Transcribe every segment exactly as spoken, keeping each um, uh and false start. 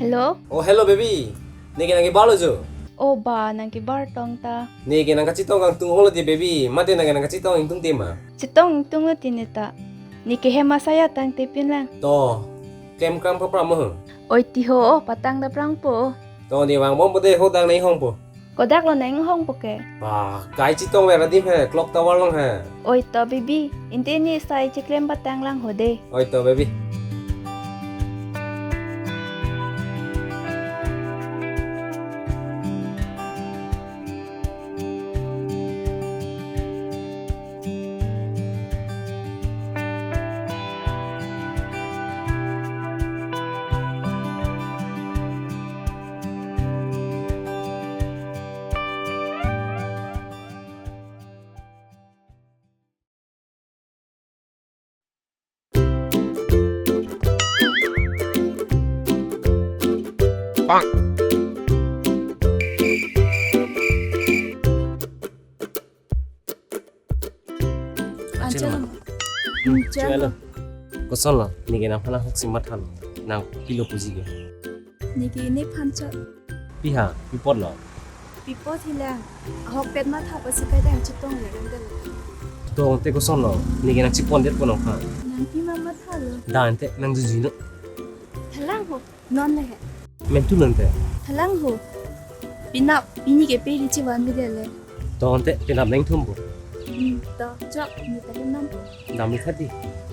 Hello? Oh, hello, baby. Neke nangkebarlo jo? Oh, ba, nangkebar tong ta. Neke nangkachetong kangtung holo de, baby. Mate neke nangkachetong ingtungte ma? Chetong ingtunglo tini ta. Neke hem asai atangte pinlang. To, klem kram kapra mo. Oi ti ho, oh, patang daprangpo. To, ne vangbompo de, hadak nang hongpo. Kodaklo nang hongpo ke? Ah, kai chetong ver adim he, clock tower along he. Oi to baby, ante ne sai cheklem patang lang ho de. Oi to baby. Anchal. Anchal. Hmm, chalo. Kosonlo, neke nangphan ahok si mathalo, nang pilo puji ke? Neke nephan chot. Pi ha, pi apotlo? Pi apot hilang, ahokpet matha pasi kai dang chetong le rang del. Tong te kosonlo, neke nangchepondetpo nangphan? Nang pima mathalo. Da ante nang juji no. Thalang ho. Non le he. Mentu non te. Thalang ho. Penap, pini ke pe ri chevan mi de le. To ante, penap nangthumpo. Hmm, to, chok, ne ta hem nampo. Dam le thati.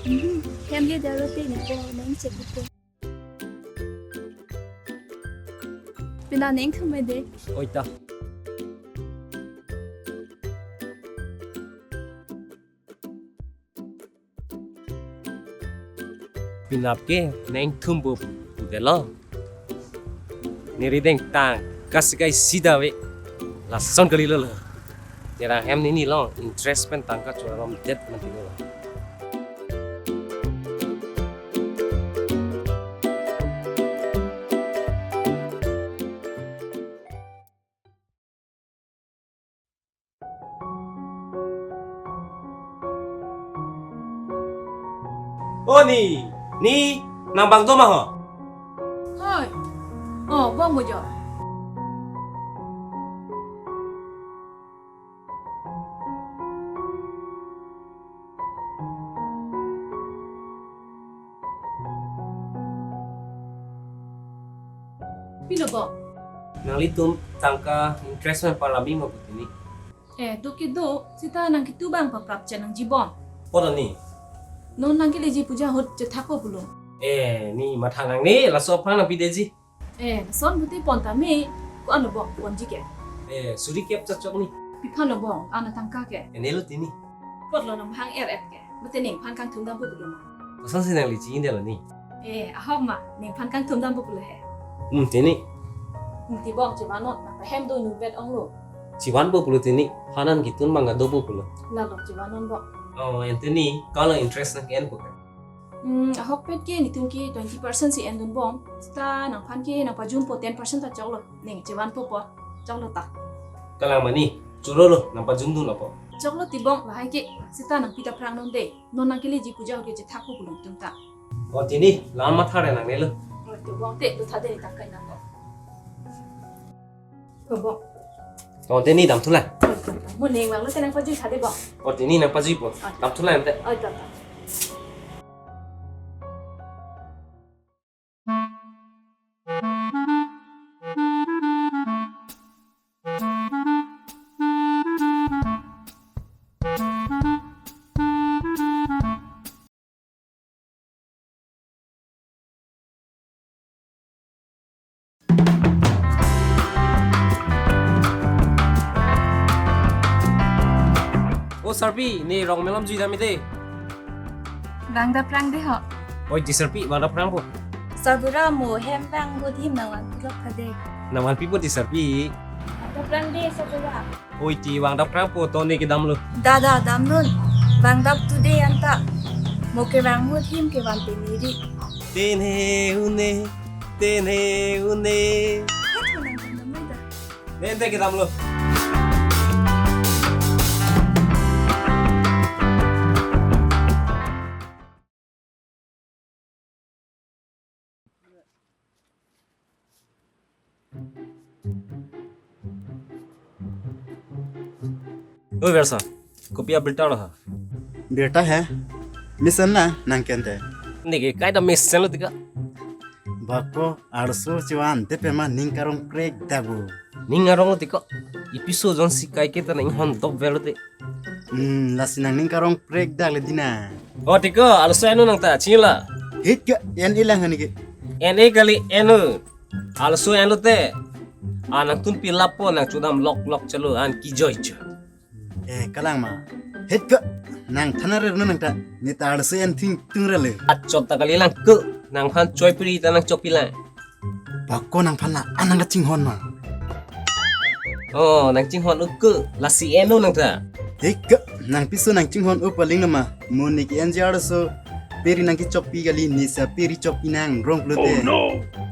Hmm, hem le daro te ne po, nang chek po. Penap nangthum me de. Oi ta. Penap ke nangthumpo pudelo. Ne rideng tangka sikai sida ave. Lason kalilo lo. Nerang hem nini lo interest pen tangka choromdet mantilo. O ni, ni, nang bang do ma ho? Oi. Oh, bang mo jo. Pilo bo? Nanglitum tangka interest pen parami ma puti ni. Eh, do ke do, seta nang kitu bang paprap cha nang jibon. Pota ni. Non nang keleji puja ahut chethakpo pulo. Eh, ni matha nangne, laso aphan nang pideji. Eh, son buti pon tame, ko-an lo bong ponji ke? Eh, suri kep chachok ni. Pi aphan lo bong, ana tangka ke? Eh, nelo tini. Apotlo nang hang er et ke? Mate nangphan kangthum dampo pulo ma? Koson si nangli chi-indelo ni? Eh, ahok ma, nangphan kangthum dampo pulo he. Hmm, tini. Hmm, ti bong chevan non, nang ta hem do nu vet ong lo. Chevanpo pulo tini, hanan kitun bang dopo pulo. Lalo chevan non bong. Oh, ante ni, kalo interest nang ke-enpo ke? Hmm, ahokpet ke netum ke twenty percent si endun bong. Seta nangphan ke nang pajumpo ten percent ta choklo. Nang chevanpo po. Choklo ta. Kalang mani, chorolo, nang pajumdun apot. Choklo ti bong lahai ke, seta nang pi ta phrang non de. Non nang keleji puja ahut ke chethakpo pulo netum ta. O tini, la matha re nangnelo. O ti bong te, lo tha de ni tangka nang ko. Ko bong. O tini damthulang. Mo neng vanglo te nang pajui tha de bong. O tini nang pajuipo. Damthulang te. Oi, ta, ta. O sarpi, ne rong malom jui dam ite. Vang dapprang de ho. Oi, di sarpi, vang dapprangpo. Sarbura mo hem vangvo adim nangvan pilok kade. Nangvan pipo di sarpi. Vang dapprang de sarbura. Oi, ti vang dapprangpo, to ne kedamlo. Da da, damnon. Vang dap tu de anta. Mo kevang mo adim kevan pe miri. Tenhe une, tenhe une. Hethu nang vang dam da. Ne ante kedamlo. Oi, Versa. Kopi abirta lo ha? Birta he? Mesen na nang kente. Neke kaita mesen lo tiko. Bako arso chivan te pema ning karong krek dabu. Ning arong lo tiko. Ipiso jon si kaike ta ning hon dok velo te. Hmm, lasi nang ning karong krek dak le dina. Oh, tiko, arso eno nang ta, chila. Hit ke, en-e lang hani ke. En-e kali eno. Arso eno te. Anang tun pilap po nang chudam lok lok chalo an kijoi jo. Eh, kalang ma. Hit ke, nang thana re nang ta. Ni ta arso en thing tung re le. Achot ta kali lang ke. Nangphan choi piri ta nang chok pilang. Bako nangphan la anang kachinghon ma. Oh, nang chinghon uke, lasi eno nang ta. Hik, nang piso nang chinghon upaling nama. Mo neke en-e arso, piri nang kechokpi kali, nisa piri chokpi nang rong pulote. Oh, no.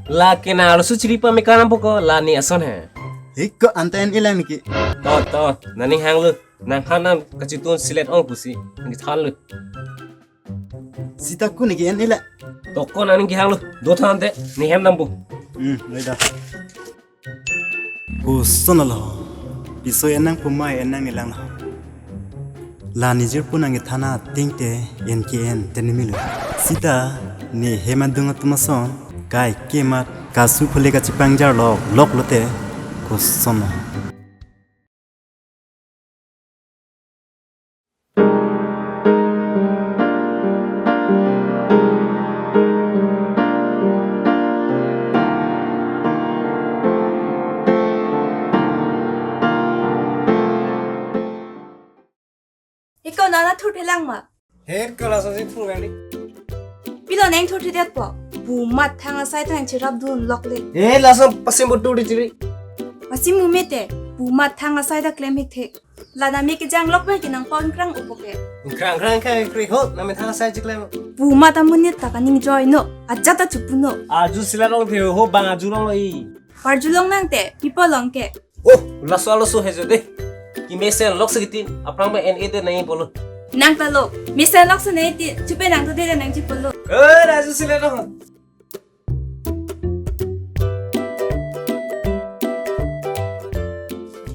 Lake nang arso chiri pa mekaram poko, la ne ason he. Hik, anta en-e lang neke. To, to, nang ning hang lo, nangphan nang kachitun silet ong pusi, nang than lo. Sita ko neke en-e la. To ko nang ning kehang lo. Do than te. Ne hem dampo. Hmm, loi da. Koson lo. Piso en nang puma en nang nelang lo. La ne jirpo nang kethana ting te en ke en te ne melo. Sita ne hem adung atum ason. Kaike mat kasu phule kachipangjar lok lok lote. Koson lo. Iko nana thurthelang ma? Her ko laso si thur kali. Pilo neng thurthe det po. Pu mat thang asai ta nang chirap dun lok le. Eh, laso pasim butu di chiri. Pasim mu mete. Pu mat thang asai ta klem hik the. Lana me kejang lok pen ke nang pon krang upo ke. Krang krang krang kri ho, nang me thang asai chiklem. Pu mat amonit ta kaning joi no. Ajat ta chupu no. Arju sila long the ho bang arju long lo i. Parju long nang te, pipo long ke. Oh, laso laso he jo de. Kemesen lok sekitin, aphrang ba en-e te nang pulo. Nang ta lo, mesen lok se nang ti, chupe nang to de nang chi pulo. Eh, arju sila long.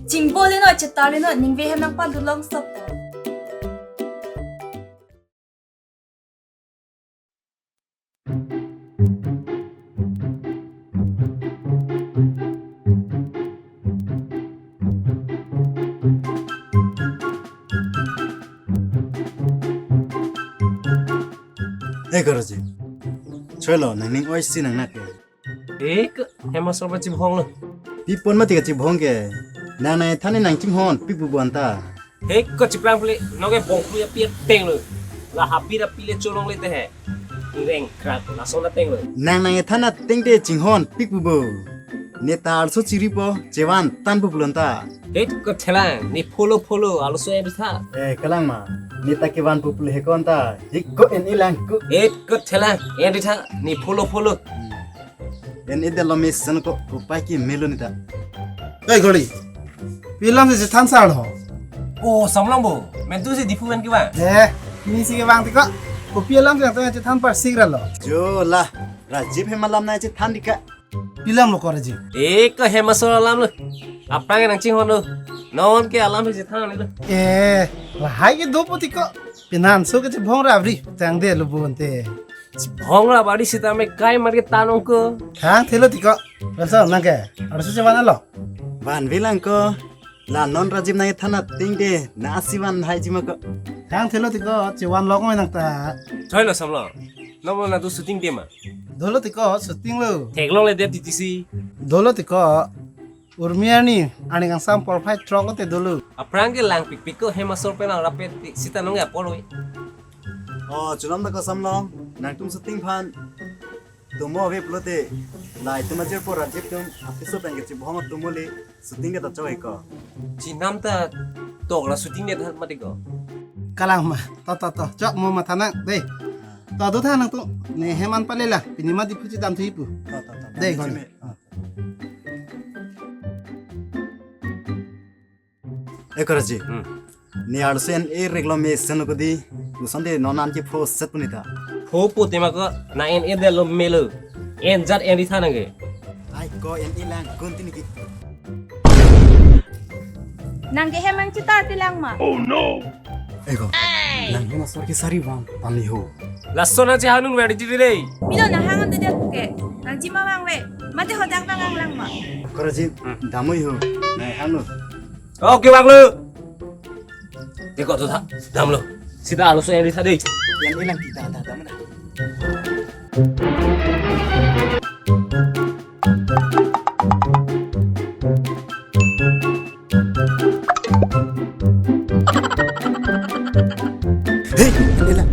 Chingbo le no, chetar le no, ningve hem nang pan dulong sop. Eh, Karaji. Choi lo, nang ning oi si nang nak ke. Eh, ke, hemasor ba chibhong lo. Pi pon mati kachibhong ke. Nang nang than ne nang chinghon, pi bu bu anta. He ko chiprang pule, noke bong pule pi teng lo. La habi ra pile cholong le te he. Reng krak, laso na teng lo. Nang nang than na teng te chinghon, pi bu bu. Ne ta arso chiri po, chevan tan bu bu lo anta. He ko thelang, ne pholo pholo, arso e bitha. Eh, kalang ma, ne ta kevan bu bu he ko anta, he ko en-e lang ko. He ko thelang, en-e tha, ne pholo pholo. En-e det lo mesen ko, upai ke melo ne ta. Oi, Goli. Pi alam si chethan sar lo. Oh, Samlong bo. Men tu si Diphu men kevang. Eh, ne si kevang tiko. Kopi alam si nang chethan parsik ra lo. Jo la, Rajiv hem alam nang chethan tiko. Pi alam lo ko Rajiv? Eh, ko hemasor alam lo. Aphrang nang chinghon lo. Non ke alam si chethan ni lo. Eh, lahai ke dopo tiko. Penang so ke chibhong ra abri. Tang de lo bu ante. Chibhong ra bari sita me kai mar ke tanong ko. Thang thelo tiko. Versa nang ke. Arso chevan lo. Van bilang ko. La non Rajiv nang than na ting de. Na si van hai jima ko. Thang thelo tiko. Chevan lok nang ta. Choi lo Samlong. Nomor na tu shooting de ma. Dolo tiko shooting lo. Theklong le de titi si. Dolo tiko. Urmi arni, arni kangsam porphai throk te dolo. Aphrang ke lang pikpik ko hemasor pen arap pe ti sita nong ya poroi. Oh, chulom ta ko Samlong, nangtum shooting phan. Tumo ave pulote, lai tum ajir por ajir tum, apiso pen ke chibhong tumo le, shooting ke ta choi ko. Chinam ta tok la shooting de than mati ko. Kalang ma, to to to, chok mo matha nang, de. To do tha nangtum, ne heman pale la, pini ma Diphu chidam thu ipu. To to to. De, to, kon. Chime. Ah. Eh, Karaji. Hmm. Ne arso en-e rek lo mesen lo kodi. Koson de non an ke pho set punita. Pho po tema ko na en-e det lo melo. En jat en-e tha nang ke. Ai Ko en-e lang, continue ki. Nang ke hem nangchetar ti lang ma? Ego, nang hem asor ke sari vang pali ho. Laso nangchehanun ver di dei. Milo nang hang ante dia ke. Nangji ma vangve. Mate hodak vang ang lang ma? Kora ji, damoi ho. Nang hang lo. Oke, vanglo. Dei ko to tha, damlo. Sita alo so yang di tha dei. Yang ilang kita tha, dam na. Hei, ilang.